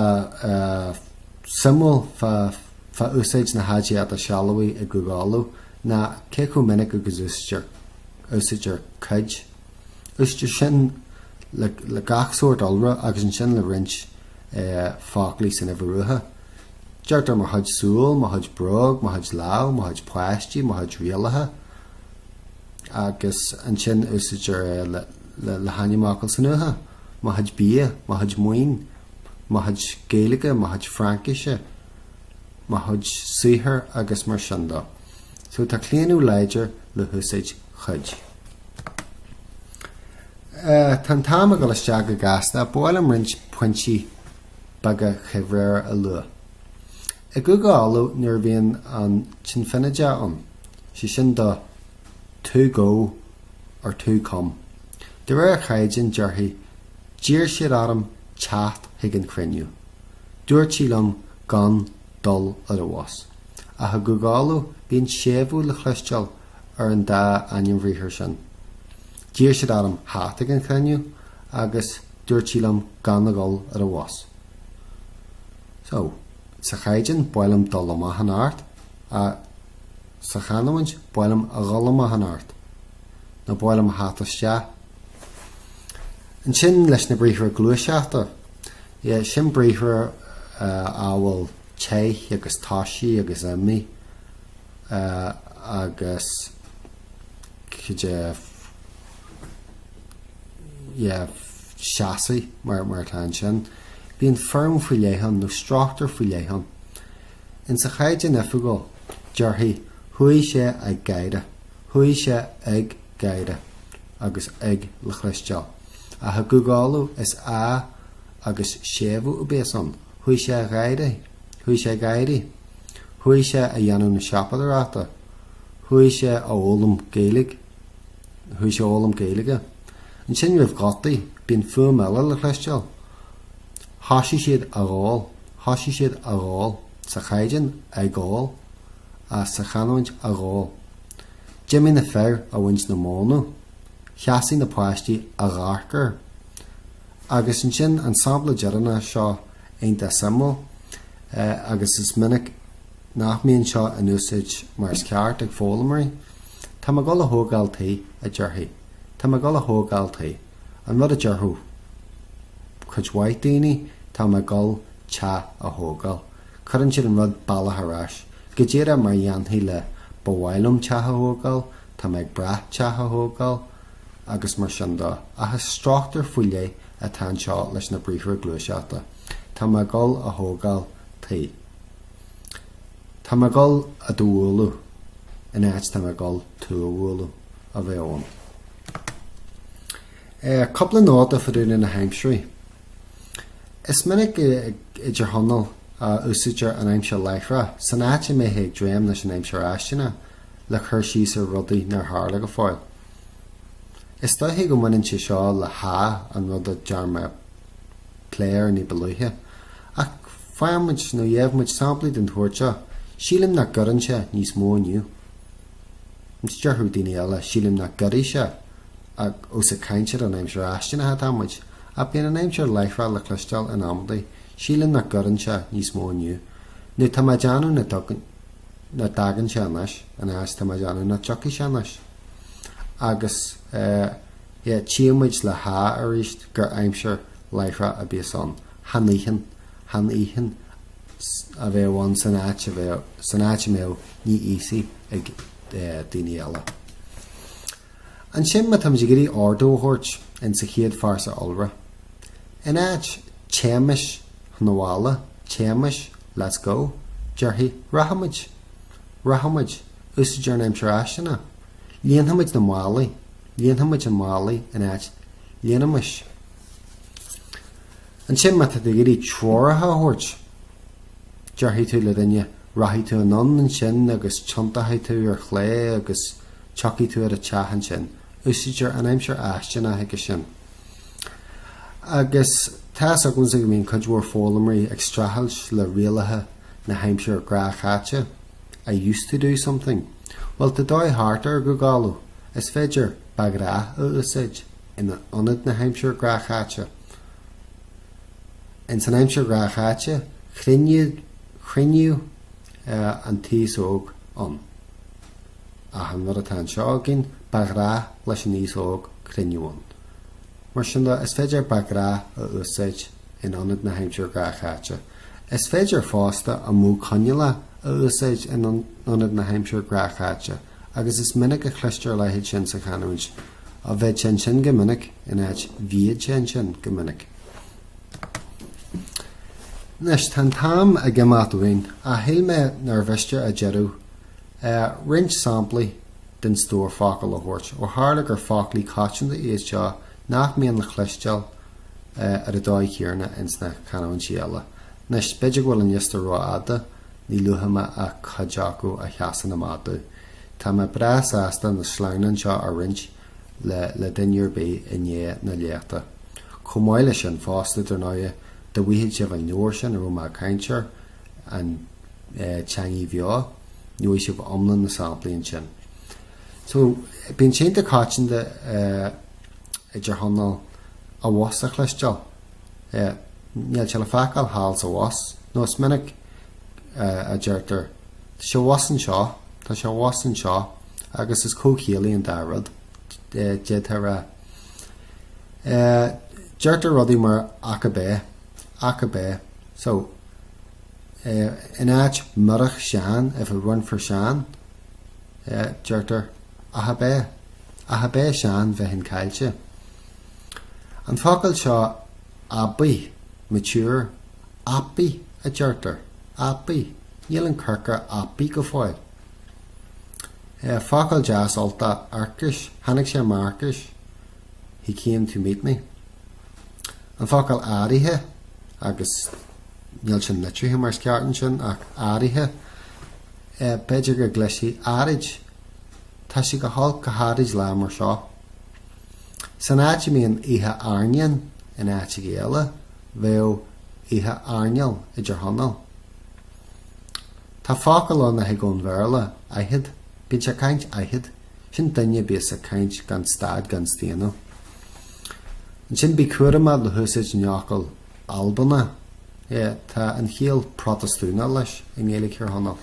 suimiúil fá úsáid na haidiachta sealbhaí i gCúige Uladh ná cé chomh minic agus úsáidtear cuid. Úsáidtear sin le gach sórt iolra agus ansin le roinnt foclaí san uimhir uatha. Deirtear mo chuid súl, mo chuid bróg, mo chuid lámh, mo chuid páistí, mo chuid rialacha agus ansin úsáidtear é le hainmfhocal san uatha. mo chuid bia, mo chuid maoin, mo chuid Gaeilge, mo chuid Fraincise, mo chuid saothair agus mar sin de. So tá claonadh láidir le húsáid chuid. Tá an t-am ag dul isteach go gasta, ba mhaith liom roinnt pointí beaga chuibhréire a lua. I gCúige Uladh nuair a bhíonn an t-infinideach ann, sé sin do. To go or to come. De réir an chaighdeáin, déarfaí, D'iarr siad orm teacht chuig an chruinniú. Dúirt sí liom gan dul ar an bhus. Ach i gCúige Uladh, bíonn séimhiú le cloisteáil ar an dá ainmbhriathar sin. D'iarr siad orm theacht ag an chruinniú agus dúirt sí liom gan a dhul ar an bhus. So, sa chaighdeán, ba mhaith liom dul amach anocht, ach sa chanúint, ba mhaith liom a dhul amach anocht. Nó ba mhaith liom a theacht isteach. Ansin leis na briathra gluaiseachta, yeah, sin briathra amhail téigh agus toisigh agus imigh agus cad é yeah, seasaigh mar mar atá ansin. Bíonn foirm faoi leith ann nó struchtúr faoi leith ann. Insa Chaighdeán Oifigiúil, déarfaí chuaigh sé ag gáire, chuaigh sé ag gáire agus ag le cloisteáil. Ach i gCúige Uladh is a agus séimhiú a bíos ann, chuaigh sé a gháirí, chuaigh sé ag gáirí, chuaigh sé a dhéanamh na siopadóireachta, chuaigh sé a fhoghlaim Gaeilge, chuaigh sé a fhoghlaim Gaeilge. Ansin roimh ghutaí, bíonn fuaim eile le cloisteáil. Thoisigh siad a dh'ól, thoisigh siad a dh'ól, sa chaighdeán, ag ól, ach sa chanúint a dh'ól. D'imigh na fir a bhaint na mónadh. Sheasaigh na páistí a dh'amharc air. Agus ansin an sampla deireanach seo iontach suimiúil agus is minic nach mbíonn seo in úsáid mar is ceart ag foghlaimeoirí. Tá mé ag dul a thógáil tí, a déarfaí. Tá mé ag dul a thógáil tí. An rud a déarfadh cuid mhaith daoine, tá mé ag dul teach a thógáil. Cuireann siad an rud bealach ar ais. Go díreach mar a dhéanfaí le ba mhaith liom teach a thógáil, tá mé ag brath teach a thógáil agus mar sin de. Ach is struchtúr faoi leith atá anseo leis na briathra gluaiseachta. Tá mé ag dul a thógáil tí. Tá mé ag dul a do bhualadh in áit tá mé ag dul tú a bhualadh a bheadh ann. Cúpla nóta fá dtaobh de na haimsirí. Is minic i dTír Chonaill a úsáidtear an aimsir láithreach san áit a mbeifeá ag dréim leis an aimsir fháistineach le cur síos ar rudaí nár tharla go fóill. Is dóiche go mbaineann sé seo le ha an rud a dearn mé plé air ní ba luaithe. Ach faigheann muid nó gheibh muid samplaí den tsórt seo, sílim nach gcuireann sé níos mó inniu. Is déarfadh daoine eile, sílim nach gcuirfidh sé, ach ós ag caint ar an aimsir fháistineach atá muid, ach bíonn an aimsir láithreach le cloisteáil in amantaí, sílim nach gcuireann sé níos mó inniu. Nó tá mé ag déanamh nach dtagann sé anois, in áit tá mé ag déanamh nach dtiocfaidh sé anois. Agus eh yeah, tchíonn muid le ha arís gur aimsir láithreach a bíos ann. Chan itheann, chan itheann a bheadh ann san áit a bheadh, san áit a mbeadh ní íosfaidh ag daoine eile. Ansin má táimid ag iarraidh ordú a thabhairt in sa chéad phearsa iolra, in áit téimis chun an bhaile, téimis, let's go, déarfaí rachaimid, rachaimid, úsáidtear an aimsir fháistineach, líonfaimid na málaí, líonfaimid na málaí in áit líonaimis. Ansin má tá tú ag iarraidh treoracha a thabhairt, déarfaidh tú le duine, rachaidh tú anonn ansin agus tiontóidh tú ar chlé agus tiocfaidh tú ar an teach ansin. Úsáidtear an aimsir fháistineach aige sin. Agus tá fhios agamsa go mbíonn cuid mhór foghlaimeoirí ag streachailt le rialacha na haimsire gnáthchaite, I used to do something. Bhuel, tá dóigh thart air i gCúige Uladh. Is féidir ba ghnách a úsáid in ionad na haimsire gnáthchaite. Ins an aimsir ghnáthchaite, chruinníodh an t-aos óg ann. Ach an rud atá anseo againn, ba ghnách leis an aos óg cruinniú ann. Mar sin de, is féidir ba ghnách a úsáid in ionad na haimsire gnáthchaite. Is féidir fosta an modh coinníollach a úsáid in ionad na haimsire gnáthchaite, agus is minic a chloistear a leithéid sin sa chanúint, Á, bheadh sé ansin go minic in áit bhíod sé ansin go minic. Anois, tá an t-am ag imeacht uainn, ach shíl mé nár mhiste ar deireadh roinnt samplaí den stór focal a thabhairt, ó tharla gur foclaí coitianta iad seo nach mbíonn le cloisteáil ar an dóigh chéanna ins na canúintí eile. Anois, b'fhéidir go bhfuil an liosta rófhada, ní luafaidh mé ach cuid acu a sheasann amach domh. Tá mé breá sásta na sleamhnáin seo a roinnt le le duine ar bith i ndiaidh na léachta. Chomh maith leis sin fosta, dar ndóighe, dá bhfaighidh sibh an leabhar sin a raibh mé ag caint air, An Teangaidh Bheo, gheobhaidh sibh iomlán na samplaí ansin. So, bíonn sé iontach coitianta i dTír Chonaill abhus a chloisteáil. Níl sé le feiceáil thall 's abhus, nó is minic a deirtear Tá sé abhus anseo, tá sé abhus anseo, agus is comhchiall í an dá rud, d'fhéadfá a rá. Deirtear rudaí mar ach ab é, ach ab é, so, in áit murach Seán, if it weren't for Seán, deirtear ach ab é, ach ab é Seán bheinn caillte. An focal seo aibí, mature, apaí a deirtear, apaí, níl an coirce apaí go fóill. Focal deas Ultach, arcis, tháinig sé m'arcis, he came to meet me. An focal áirithe, agus níl sin litrithe mar is ceart ansin, ach áirithe, b'fhéidir go gcloisfidh áirid, tá sé go holc go háirid lá mar seo. San áit a mbíonn oíche airneáin in áiteacha eile, bheadh oíche airneáil i dTír Chonaill. Tá focal ann a thig ón Bhéarla, ahead. Bíonn sé ag caint ahead. Sin duine a bíos ag caint gan stad gan staonadh. Ansin bí cúramach le húsáid an fhocail Albanach. Yeah, tá an chiall Protastúnach leis i nGaeilge Thír Chonaill.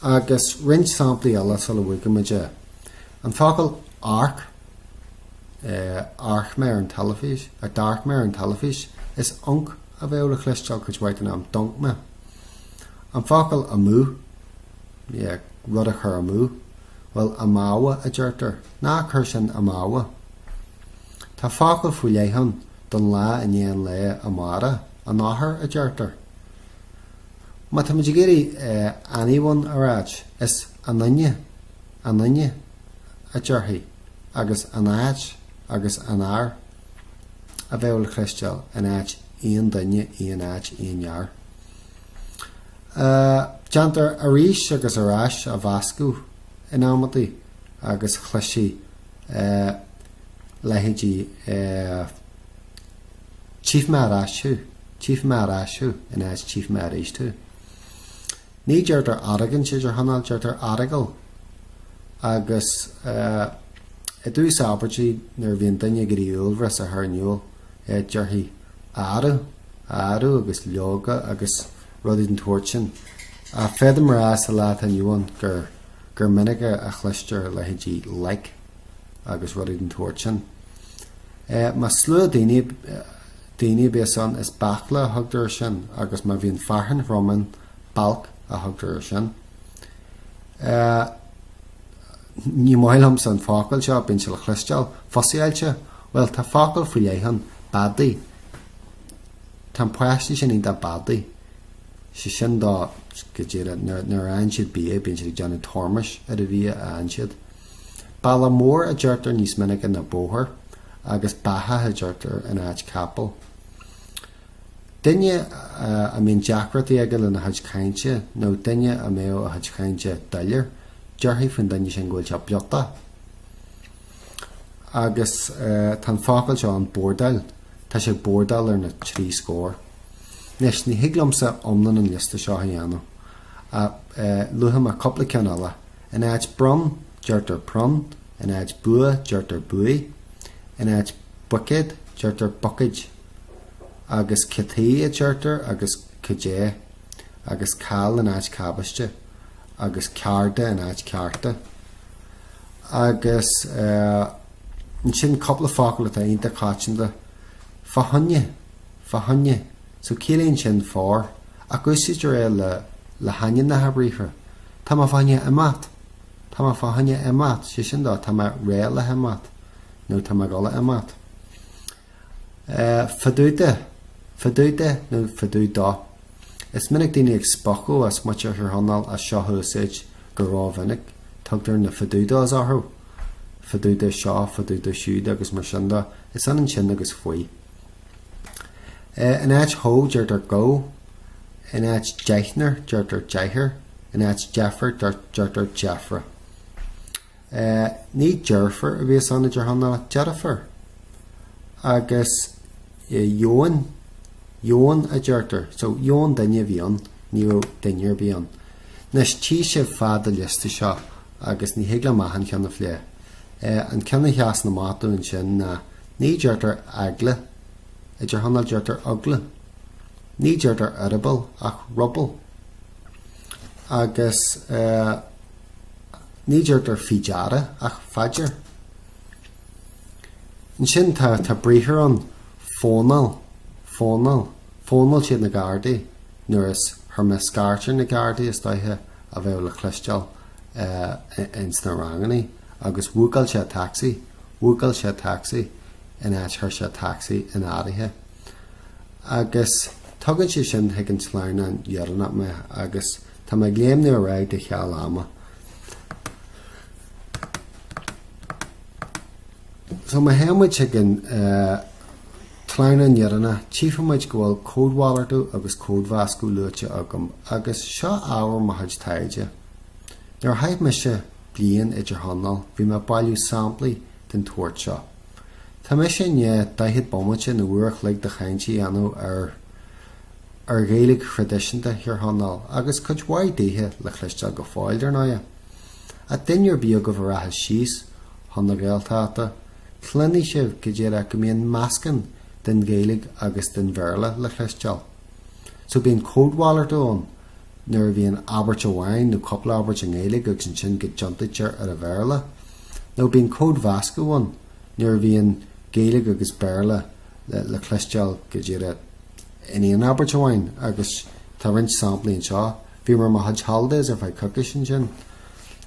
Agus roinnt samplaí eile sula bhfágaimid é. An focal amharc, amharc mé ar an teilifís, d'amharc mé ar an teilifís, is unc a bheadh le cloisteáil cuid mhaith den am, d'unc mé. An focal amú, yeah, rud a chur amú, bhuel amabha a deirtear, ná cuir sin amabha. Tá focal faoi leith ann don lá i ndiaidh an lae amárach, another a deirtear. Má táimid ag iarraidh anyone a ráit, is an duine, an duine, a déarfaí, agus an áit agus an fhear a bheadh le cloisteáil in áit aon duine, aon áit, aon fhear. Déantar arís agus ar ais a mheascadh in amantaí agus chloisfí leithéidí Tchífidh mé ar ais thú, tchífidh mé ar ais thú in áit tchífidh mé arís thú. Ní deirtear argaint i dTír Chonaill, deirtear argal. Agus i dtús abairtí nuair a bhíonn duine ag iarraidh uaillbhreas a chur in iúl, déarfaí arú, arú agus leoga agus rudaí den tsórt sin. Ach féadaim a rá sa lá atá inniu ann gur gur minic a chloistear leithéidí like agus rudaí den tsórt sin. Más slua daoine daoine a bíos ann, is baicle a thugtar ar sin, agus má bhíonn fearthainn throm ann, bailc a thugtar ar sin. Ní maith liomsa an focal seo, bíonn sé le cloisteáil, fussáilte. Bhuel, tá focal faoi leith ann, beadaí. Tá an páiste sin iontach beadaí. Sé sin dó, go díreach, nuair a fhaigheann siad bia, bíonn siad ag déanamh tormais ar an bhia a fhaigheann siad. Bealach mór a deirtear níos minice ná bóthar, agus beathach a deirtear in áit capall. Duine a mbíonn deacrachtaí aige lena chuid cainte nó duine a mbeadh a chuid cainte doiléir, déarfaí faoin duine sin go bhfuil sé biotach. Agus tá an focal seo ann, bordáil, tá sé ag bordáil ar na trí scór. Anois, ní thig liomsa iomlán an liosta seo a dhéanamh, ach luafaidh mé cúpla ceann eile. In áit bronn, deirtear pronn, in áit bua, deirtear buaidh, in áit buicéad, deirtear bucaeid. Agus cad chuige a deirtear agus cad é, agus call in áit cabáiste, agus cearda in áit cearta. Agus ansin cúpla focal atá iontach coitianta, fá choinne, fá choinne, so ciallaíonn sin for, ach úsáidtear é le le hainmneacha briathra. Tá mé fá choinne imeacht. Tá mé fá choinne imeacht, sé sin dó, tá mé réidh le himeacht nó tá mé ag dul a imeacht. Fá dtaobh de, fá dtaobh de nó fá dtaobh dó. Is minic daoine ag spochadh as muintir Thír Chonaill as seo a úsáid go rómhinic, tugtar na fadúdos orthu, fá dtaobh de seo, fá dtaobh de siúd agus mar sin de. Is ionann sin agus faoi. In áit go, deirtear gabh. In áit deichniúr, deirtear deichthir. In áit deifir, deirtear deifre. Ní deirfiúr a bhíos ann i dTír Chonaill ach deirfiúr. Agus gheobhainn, gheobhainn a deirtear. So, gheobhainn duine a bhí ann, ní raibh duine ar bith ann. Anois, tchí sibh fad an liosta seo agus ní thig liom achan cheann a phlé. An ceann a sheasann amach dom ansin ná ní deirtear eagla i dTír Chonaill, deirtear eagla. Ní deirtear eireaball ach ruball. Agus ní deirtear faoi deara ach faidear. Ansin tá tá briathar ann, fónáil, fónáil, fónáil siad na Gardaí nuair is chuir mé scairt ar na Gardaí is dóiche a bheadh le cloisteáil ins na rangannaí agus bhúcáil sé tacsaí, bhúcáil sé tacsaí in áit chuir sé tacsaí in áirithe. Agus tugann sé sin chuig an sleamhnán dheireanach mé agus tá mé ag léimniú ar aghaidh de cheal ama. So má théann muid chuig an tsleamhnán dheireanach, tchífidh muid go bhfuil códmhalartú agus códmheascadh luaite agam agus seo ábhar mo chuid taighde. Nuair a chaith mise bliain i dTír Chonaill, bhí mé ag bailiú samplaí den tsórt seo. Tá mise i ndiaidh 40 bomaite nó uair a chloig de chaint a dhéanamh ar ar Ghaeilge thraidisiúnta Thír Chonaill agus cuid mhaith daoithe le cloisteáil go fóill, dar ndóighe. Ach duine ar bith agaibh a rachas síos chun na Gaeltachta, cluinfidh sibh go díreach go mbíonn meascán den Ghaeilge agus den Bhéarla le cloisteáil. So bíonn códmhalartú ann nuair a bhíonn abairt amháin nó cúpla abairt i nGaeilge agus ansin go dtiontaítear ar an Bhéarla. Nó bíonn códmheascadh ann nuair a bhíonn Gaeilge agus Béarla le cloisteáil go díreach in aon abairt amháin agus tá roinnt samplaí anseo. Bhí mé ar mo chuid holidays ar feadh coicís ansin.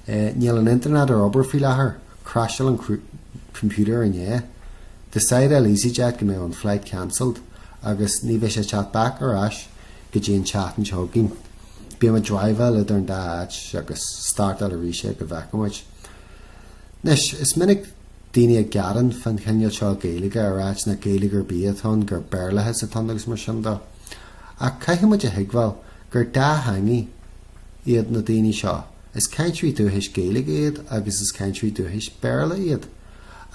Níl an internet ar obair faoi láthair. Crasháil an computer inné. Decideáil EasyJet go mbeadh an flight cancelled agus ní bheidh sé ag teacht back ar ais go dtí an tseachtain seo chugainn. Bím ag driveáil idir an dá áit agus startáil arís é go bhfeicfidh muid. Anois, is minic daoine ag gearán fán chineál seo Gaeilge, ag ráit nach Gaeilge ar bith atá ann, gur Béarlachas atá ann agus mar sin de. Ach caithfidh muid a thuigbheáil gur dátheangaigh iad na daoine seo. Is cainteoirí dúchais Gaeilge iad agus is cainteoirí dúchais Béarla iad.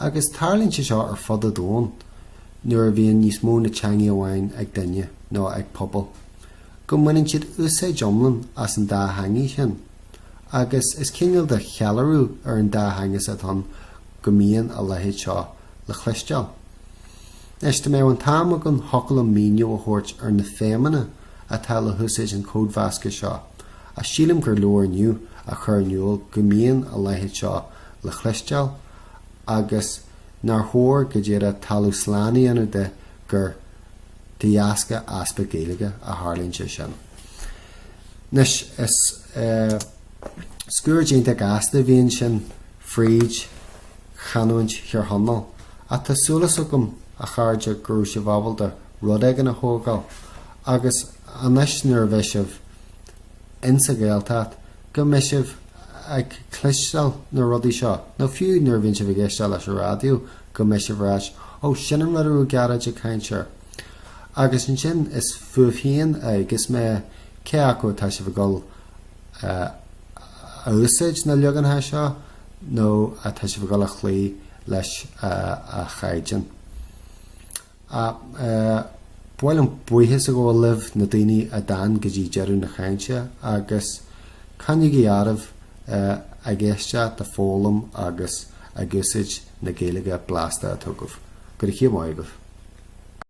Agus tarlaíonn sé seo ar fud an domhain nuair a bhíonn níos mó na teangaidh amháin ag duine nó ag pobal, go mbaineann siad úsáid iomlán as an dá theangaidh sin. Agus is cineál de cheiliúradh ar an dátheangachas atá ann go mbíonn a leithéid seo le cloisteáil. Anois, dá mbeadh an t-am agam thiocfadh liom míniú a thabhairt ar na feidhmeanna atá le húsáid an chódmheasctha seo, ach sílim gur leor inniu a chur in iúl go mbíonn a leithéid seo le cloisteáil agus nár chóir go díreach talamh slán a dhéanamh de gur de dheasca easpa Gaeilge a tharlaíonn sé sin. Anois, is sciúrd iontach gasta a bhí ansin fríd chanúint Thír Chonaill, ach tá súil agam, a chairde, go raibh sibh ábalta rud éigin a thógáil agus anois nuair a bheidh sibh insa Ghaeltacht go mbeidh sibh ag cloisteáil na rudaí seo, nó fiú nuair a bhíonn sibh ag éisteacht leis an raidió go mbeidh sibh ar ais, ó, sin an rud a raibh Gearóid ag caint air. Agus ansin is fúibh féin a fhaigeas mé cé acu atá sibh ag dul a úsáid na leaganacha seo nó atá sibh ag dul a chloí leis a chaighdeán. Ba mhaith liom buíochas a ghabháil libh, na daoine a d'fhan go dtí deireadh na cainte, agus coinnígí oraibh ag éisteacht, ag foghlaim agus ag úsáid na Gaeilge blasta atá agaibh. Go raibh céad maith agaibh.